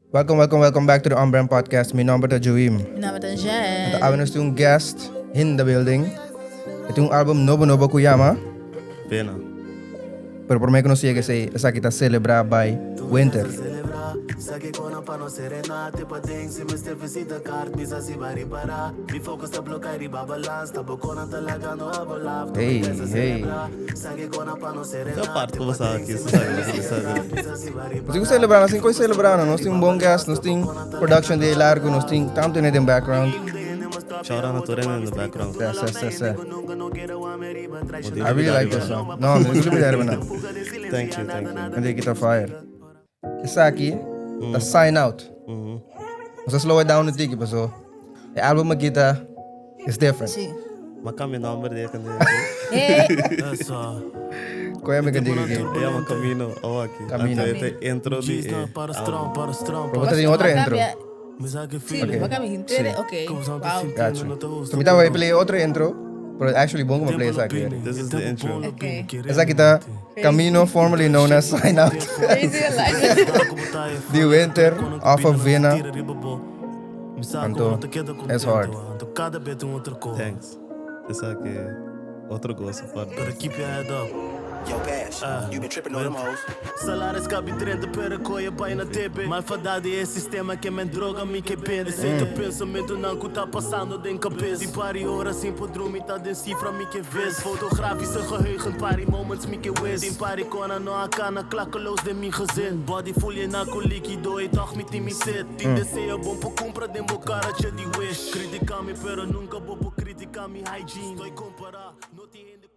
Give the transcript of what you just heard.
Welcome, welcome, welcome back to the On Brand Podcast. Mi nomber ta Joim. Mi nomber ta Jen. Anto awe nos tin un guest in the building. E tin un album nobo nobo ku yama. Pena. Pero prome ku nos yega esei, esaki ta Celebra by Winter. Hey, hey. Esa parte ku bo sa aki, sa sabi, sa sabi. Nos tin ku celebra, nos tin ku celebra, nos tin un bon guest, nos tin production di largo, nos tin tanto in den background. Shout out na tur hende in the background. Sí, sí, sí, sí. I really like this song. No, mi no olvidar na. Thank you, thank you. Ande kita fire. Esaki ta Sign Out. Nos a slow it down un tiki paso e album aki ta is different. Sí. Ma cambia nomber de kande. Hey. Koe mi kantika aki? E llama Camino oh aki. Camino. Anto e ta intro di e album. Pero bo ta tin otro intro. Sí, Ok. bo cambia henter. Sí. Ok. Wow. Gacho. So mi tabata play otro intro, pero actually bon ku mi play esaki. This is the intro. Ok. Esaki ta Camino formerly known as Sign Out Crazy alignment. di Winter off of Vena. Anto it's hard. Thanks. Esaki otro gozo for Yo, Bash, you been tripping on them hoes. Salaris cabi 30 pero koye bai na tepe. Malfadade e sistema ke men droga mi ke bende. Sente pensamento nan ku ta pasando den kabes. Di pari ora sin por drumi ta den cifra mi ke vis. Fotografische geheugen pari moments mi ke wis. Tin pari kona no a kana klakkeloos den mi gezin. Body full ye na ku likido e toch mi tin mi sit. Tin deseo bon por kumpra den bo karache di wish. Critica mi pero nunca bo por critica mi hygiene. Estoy compara no tin hende.